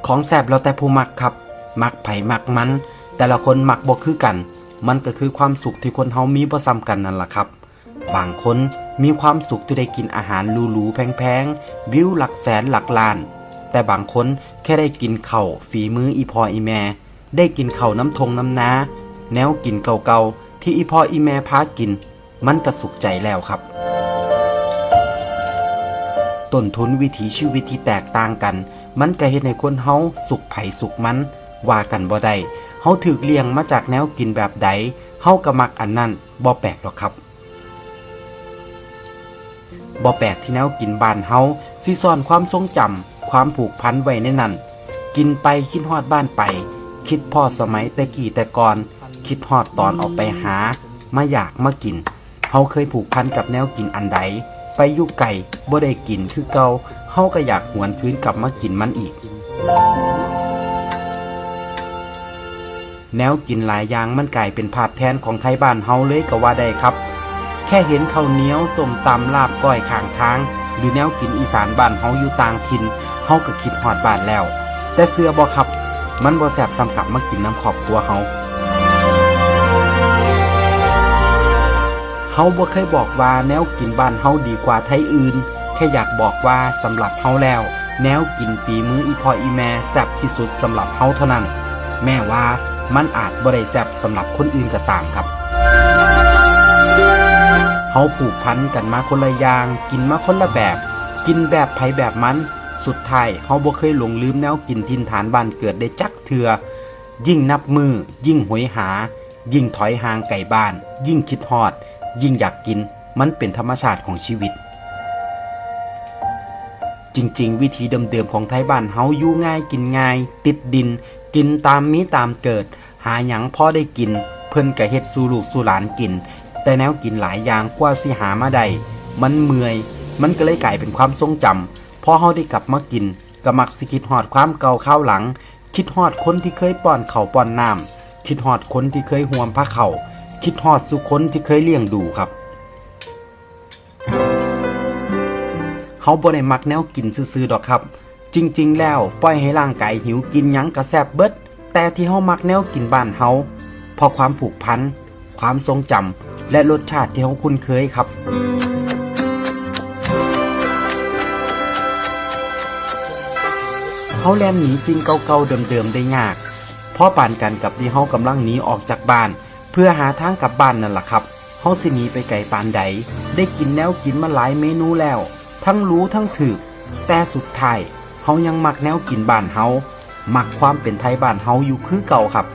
ຂອງແຊບແລ້ວແຕ່ຜູ້ມັກຄັບ, ມັກໃຜມັກມັນ, ແຕ່ລະຄົນມັກບໍ່ຄືກັນ, ມັນກໍຄືຄວາມສຸກທີ່ຄົນເຮົາມີບໍ່ສ່ຳກັນນັ້ນລະຄັບ. ບາງຄົນມີຄວາມສຸກທີ່ໄດ້ກິນອາຫານຫຼູໆແພງໆ, ວິວຫຼັກແສນຫຼັກລ້ານ, ແຕ່ບາງຄົນແຄ່ໄດ້ກິນເຂົ້າຝີມືອີ່ພໍ່ອີ່ແມ່, ໄດ້ກິນເຂົ້ານຳທົ່ງນຳນາ, ແນວກິນເກົ່າໆທີ່ອີ່ພໍ່ອີ່ແມ່ພາກິນ, ມັນກະສຸກໃຈແລ້ວຄັບ. ຕົ້ນທຶນວິຖີຊີວິດທີ່ແຕກຕ່າງກັນ, ມັນກະເຮັດໃຫ້ຄົນເຮົາສຸກໃຜສຸກມັນ, ວ່າກັນບໍ່ໄດ້. ເຮົາຖືກລ້ຽງມາຈາກແນວກິນແບບໃດ, ເຮົາກະມັກອັນນັ້ນ, ບໍ່ແປກດອກຄັບ. ບໍ່ແປກທີ່ແນວກິນບ້ານເຮົາຊິສ້ອນຄວາມຊົງຈຳ, ຄວາມຜູກພັນໄວ້ໃນນັ້ນ. ກິນໄປຄິດຮອດບ້ານໄປ, ຄິດພໍດສະໄໝແຕ່ກີ້ແຕ່ກ່ອນ, ຄິດຮອດຕອນອອກໄປຫາ, ມາຢາກມາກິນ. ເຮົາເຄີຍຜູກພັນກັບແນວກິນອັນໃດ, ໄປຢູ່ໄກ, ບໍ່ໄດ້ກິນຄືເກົ່າ, ເຮົາກໍຢາກຫວນຄືນກັບມາກິນມັນອີກ. ແນວກິນຫຼາຍຢ່າງມັນກາຍເປັນພາບແທນຂອງໄທບ້ານເຮົາເລີຍກໍວ່າໄດ້ຄັບ. ແຄ່ເຫັນເຂົ້າໜຽວ, ສົ້ມຕຳ, ລາບ, ກ້ອຍຂ້າງທາງ ຫຼື ແນວກິນອີສານບ້ານເຮົາຢູ່ຕ່າງຖິ່ນ, ເຮົາກໍຄິດຮອດບ້ານແລ້ວ. ແຕ່ເຊື່ອບໍ່ຄັບ, ມັນບໍ່ແຊບສ່ຳກັບມາກິນນຳຄອບຄົວເຮົາ. ເຮົາບໍ່ເຄີຍບອກວ່າແນວກິນບ້ານເຮົາດີກວ່າໄທອື່ນ, ແຄ່ຢາກບອກວ່າສຳລັບເຮົາແລ້ວ, ແນວກິນຝີມືອີ່ພໍ່ອີ່ແມ່ແຊບທີ່ສຸດສຳລັບເຮົາເທົ່ານັ້ນ, ແມ້ວ່າມັນອາດບໍ່ໄດ້ແຊບສຳລັບຄົນອື່ນກໍຕາມຄັບ. ເຮົາຜູກພັນກັນມາຄົນລະຢ່າງ, ກິນມາຄົນລະແບບ, ກິນແບບໃຜແບບມັນ, ສຸດທ້າຍເຮົາບໍ່ເຄີຍຫຼົງລືມແນວກິນຖິ່ນຖານບ້ານເກີດໄດ້ຈັກເທື່ອ. ຍິ່ງນັບມື້, ຍິ່ງໂຫຍຫາ, ຍິ່ງຖອຍຫ່າງໄກບ້ານ, ຍິ່ງຄິດຮອດ, ຍິ່ງຢາກກິນ, ມັນເປັນທຳມະຊາດຂອງຊີວິດ. ຈິງໆ ວິຖີເດີມໆຂອງໄທບ້ານເຮົາຢູ່ງ່າຍກິນງ່າຍ, ຕິດດິນ, ກິນຕາມມີຕາມເກີດ, ຫາຫຍັງພໍໄດ້ກິນ, ເພິ່ນກະເຮັດສູ່ລູກສູ່ຫຼານກິນ, ແຕ່ແນວກິນຫຼາຍຢ່າງກວ່າຊິຫາມາໄດ້, ມັນເມື່ອຍ, ມັນກະເລີຍກາຍເປັນຄວາມຊົງຈຳ. ພໍເຮົາໄດ້ກັບມາກິນ, ກະມັກຊິຄິດຮອດຄວາມເກົ່າຄາວຫຼັງ, ຄິດຮອດຄົນທີ່ເຄີຍປ້ອນເຂົ້າປ້ອນນ້ຳ, ຄິດຮອດຄົນທີ່ເຄີຍຮ່ວມພາເຂົ້າ, ຄິດຮອດສູ່ຄົນທີ່ເຄີຍລ້ຽງດູຄັບ. ເຮົາບໍ່ໄດ້ມັກແນວກິນຊື່ໆດອກຄັບ. ຈິງໆແລ້ວ, ປ່ອຍໃຫ້ຮ່າງກາຍຫິວ, ກິນຫຍັງກະແຊບເບິດ. ແຕ່ທີ່ເຮົາມັກແນວກິນບ້ານເຮົາ, ເພາະຄວາມຜູກພັນ, ຄວາມຊົງຈຳ ແລະ ລົດຊາດທີ່ເຮົາຄຸ້ນເຄີຍຄັບ. ເຮົາແລ່ນໜີສິ່ງເກົ່າໆເດີມໆໄດ້ຍາກ, ພໍປານກັນກັບທີ່ເຮົາກຳລັງໜີອອກຈາກບ້ານ ເພື່ອຫາທາງກັບບ້ານນັ້ນລະຄັບ. ເຮົາຊິໜີໄປໄກປານໃດ? ໄດ້ກິນແນວກິນມາຫຼາຍເມນູແລ້ວ, ທັງຫຼູທັງຖືກ, ແຕ່ສຸດທ້າຍເຮົາຍັງມັກແນວກິນບ້ານເຮົາ, ມັກຄວາມເປັນໄທບ້ານເຮົາຢູ່ຄືເກົ່າຄັບ.